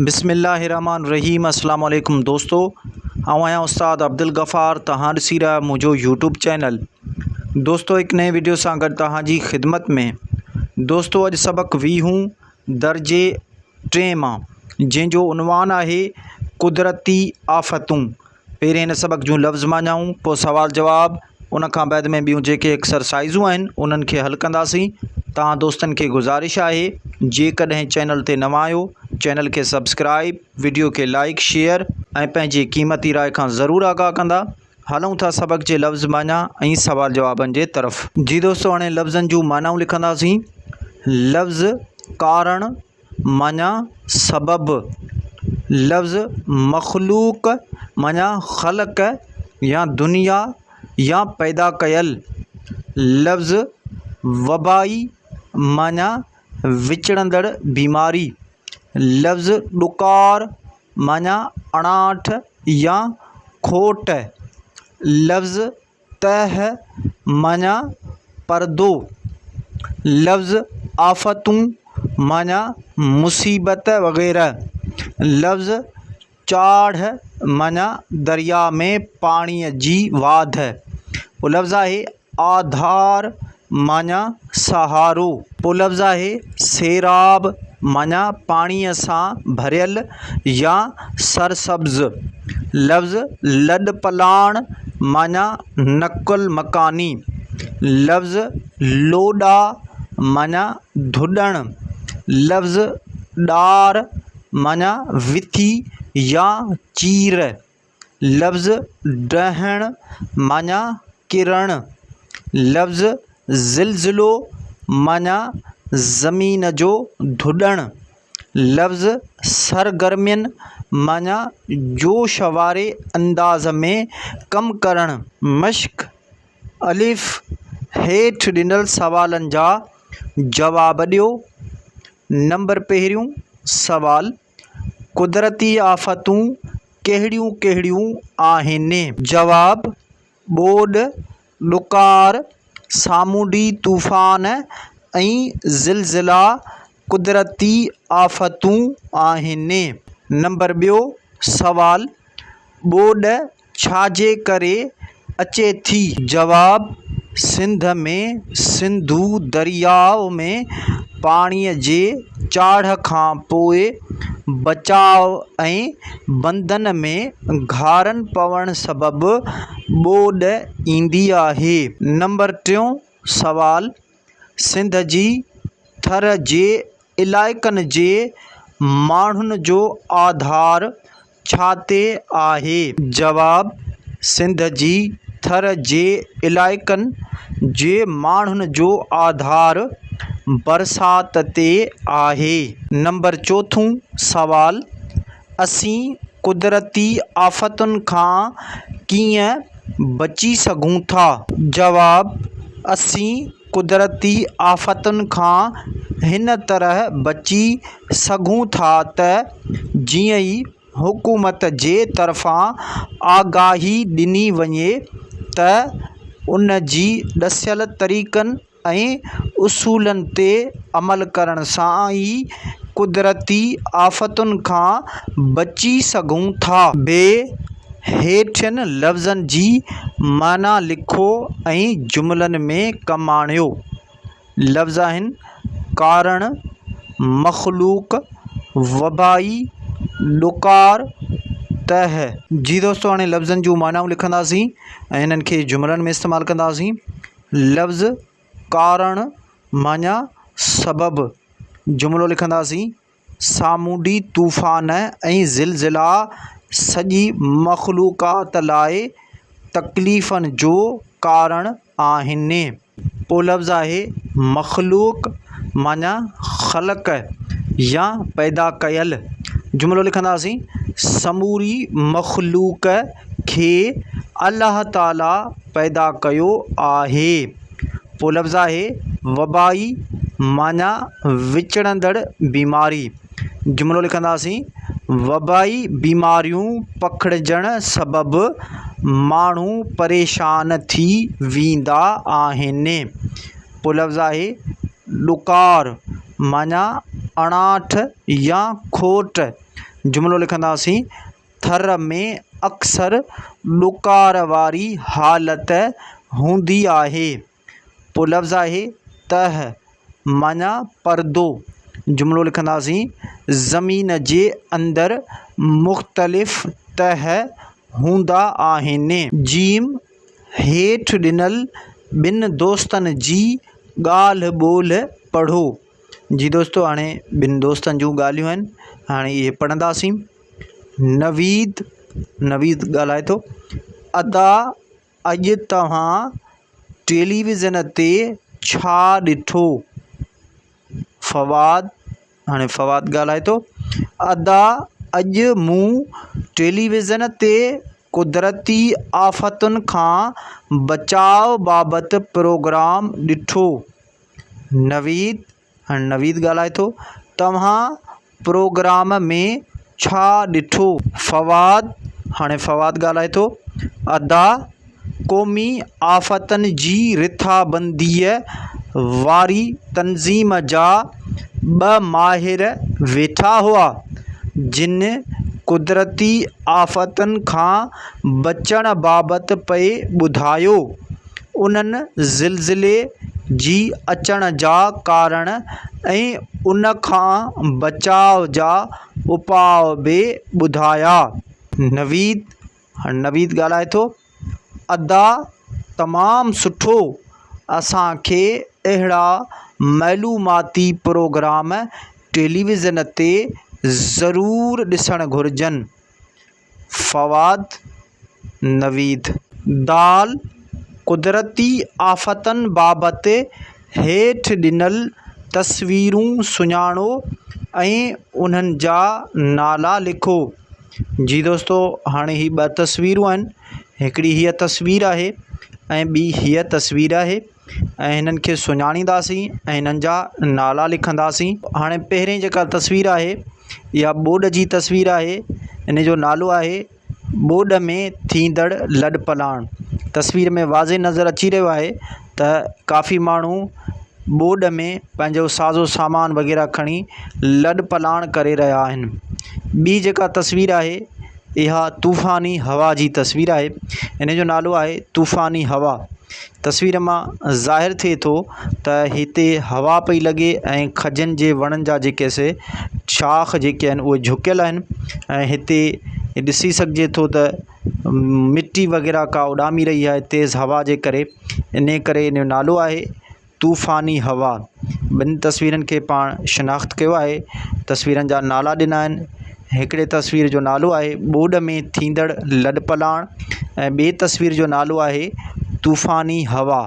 بسم الله الرحمن الرحيم السلام عليڪم دوستو آئون آهيان استاد عبدالغفار توهان ڏسي رهيا آهيو منهنجو يوٽيوب چينل دوستو هڪ نئين وڊيو سان گڏ توهان جي خدمت ۾ دوستو اڄ سبق ويهون درجي ٽئين مان جنهن جو عنوان آهي قدرتي آفتون پهرين هن سبق جون لفظ معنائون، پوء سوال جواب، ان کان بعد ۾ ٻيون جيڪي ايڪسرسائيزون آهن انهن کي حل ڪنداسين. توهان دوستن کي گذارش آهي جيڪڏهن چينل تي نوان آهيو چينل کي سبسڪرائيب، وڊيو کي لائيڪ، شيئر ۽ پنهنجي قيمتي راء کان ضرور آگاهه ڪندا. هلون ٿا سبق جي لفظ معنيٰ ۽ سوال جوابن جي طرف. جي دوستو هاڻي لفظن جون معنائون لکنداسين. لفظ ڪارڻ معنيٰ سبب، لفظ مخلوق معنيٰ خلق يا دنيا يا پيدا ڪيل، لفظ وبائي معنيٰ وچڙندڙ بيماري، لفظ ڏڪار معنيٰ اڻاٺ يا کوٽ، لفظ تهه معنيٰ پردو، لفظ آفتون معنيٰ مصيبت وغيره، لفظ چاڙهه معنيٰ درياء ۾ پاڻيء جي واڌ. پوء لفظ آهي آڌار معنيٰ سهارو. پوء لفظ آهي سيراب معنيٰ پاڻيء سان ڀريل يا سرسبز. لفظ لڏپلاڻ معنيٰ نقل مڪاني. لفظ لوڏا معنيٰ ڌڏڻ. لفظ ڏار معنيٰ وٿي يا چير. لفظ ڊهڻ معنيٰ ڪرڻ. لفظ زلزلو معنيٰ زمين جو ڌڏڻ. لفظ سرگرمين معنيٰ جوش واري انداز ۾ ڪم ڪرڻ. مشق، الف، هيٺ ڏنل سوالن جا جواب ڏيو. نمبر پهريون سوال، قدرتي آفتون ڪهڙيون ڪهڙيون آهن؟ جواب، ٻوڏ، ڏڪار، سامونڊي طوفان ۽ زلزلا قدرتي آفتون آهن. نمبر ٻيو سوال، ٻوڏ ڇا جي ڪري اچي ٿي؟ جواب، سنڌ ۾ سنڌو درياء ۾ پاڻيء جي چاڙهه کان پوء بچاء ۽ بندن ۾ گهارن پوڻ سبب ٻوڏ ايندي آهي. نمبر ٽيون سوال، سنڌ جي ٿر جي علائقن جي ماڻهن جو آڌار ڇا تي آهي؟ جواب، سنڌ جي ٿر جي علائقن جي ماڻهن جو آڌار برسات تي آهي. نمبر چوٿون سوال، اسين قدرتي آفتن کان ڪيئن بچي سگهون ٿا؟ جواب، اسين قدرتي آفتن کان هن طرح بچي سگهون ٿا ته جيئن ئي حڪومت جي طرفان آگاهي ڏني وڃي ته ان جي ڏسيل طريقن ۽ اصولن تي عمل ڪرڻ سان ئي قدرتي آفتن کان بچي سگهون ٿا. بي هيٺين لفظن جي معنيٰ لکو ۽ جملن ۾ ڪم آڻيو. لفظ آهن، ڪارڻ، مخلوق، وبائي، ڏڪار، تهه. جي دوستو هاڻي لفظن جون معنائون لکنداسين ۽ انهن کي جملن ۾ استعمال ڪنداسين. لفظ ڪارڻ معنيٰ سبب. جملو لکنداسين، سامونڊي طوفان ۽ زلزلا سڄي مخلوقات لاء تڪليفن جو ڪارڻ آهن. پوء لفظ آهي مخلوق معنيٰ خلق يا پيدا ڪيل. جملو لکنداسين، سموري مخلوق کي الله تعاليٰ پيدا ڪيو آهي. پوء لفظ آهي وبائي معنيٰ وچڙندڙ بيماري. جملو لکنداسين، وبائي بيماريون پکڙجڻ سبب ماڻهو پريشان ٿي ويندا آهن. پوء لفظ آهي ڏڪار معنيٰ اڻاٺ يا کوٽ. جملو لکنداسين، ٿر ۾ اڪثر ڏڪار واري حالت هوندي آهي. پوء لفظ آهي تهه معنيٰ پردو. جملو لکنداسين، زمين جي اندر مختلف تهه هوندا آهن. جيم، هيٺ ڏنل ٻن دوستن جي ڳالهه ٻولهه پڙهو. جي دوستو هاڻي ٻن دوستن جون ڳالهيون آهن هاڻي اهي پڙهنداسين. نويد، نويد ڳالهائي ٿو، ادا اڄ توهان ٽيليويزن تي ڇا ڏٺو؟ فواد، هاڻي فواد ڳالهائي ٿو، ادا اڄ مون ٽيليويزن تي قدرتي آفتن کان بچاء بابت پروگرام ڏٺو. نويد، هاڻي نويد ڳالهائي ٿو، توهان پروگرام ۾ ڇا ڏٺو؟ فواد، هاڻي فواد ڳالهائي ٿو، ادا قومي آفتن جي رٿابنديء واري تنظيم جا ٻه ماهر ويٺا هئا، جن قدرتي آفتن کان بچڻ بابت پئي ٻڌايو. انهن زلزلي جي اچڻ جا ڪارڻ ۽ ان کان بچاء جا اپاء به ٻڌايا. نويد، نويد ڳالهائي ٿو، ادا تمام سٺو، اسان کي اهڙا معلوماتي پروگرام ٽيليويزن تي ضرور ڏسڻ گهرجن. فواد نويد. دال، قدرتي آفتن بابت هيٺ ڏنل تصويرون سڃاڻو ۽ انهن جا نالا لکو. جي دوستو هاڻي هي ٻه تصويرون آهن هڪڙي هيء تصوير آهي ۽ ٻي هيء تصوير آهي ۽ هنن کي سڃاڻينداسين ۽ هنن جا نالا لکنداسين. هاڻي پهرين جيڪا تصوير آهي اها ٻوڏ جي تصوير آهي ان جو نالو آهي ٻوڏ ۾ ٿيندڙ لڏپلاڻ. تصوير ۾ واضح نظر اچي رهيو آهي ته ڪافي ماڻهو ٻوڏ ۾ پنهنجو سازو سامان وغيره کڻي لڏپلاڻ ڪري رهيا آهن. ٻي جيڪا تصوير آهي اها طوفاني هوا جي تصوير آهي ان جو نالو آهي طوفاني هوا. تصوير مان ظاهر ٿئي ٿو ته هتي هوا پئي لڳي ۽ کجين جي وڻن جا جيڪي سي شاخ جيڪي آهن اهي جهڪيل آهن ۽ هتي ڏسي سگهجي ٿو ته مٽي وغيره ڪا اڏامي رهي آهي تيز هوا جي ڪري انهي ڪري ان جو نالو آهي طوفاني هوا. ٻن تصويرن کي پاڻ شناخت ڪيو آهي تصويرن جا نالا ڏنا آهن هڪڙي تصوير جو نالو آهي ٻوڏ ۾ ٿيندڙ لڏپلاڻ ۽ ٻي تصوير جو نالو آهي طوفاني هوا.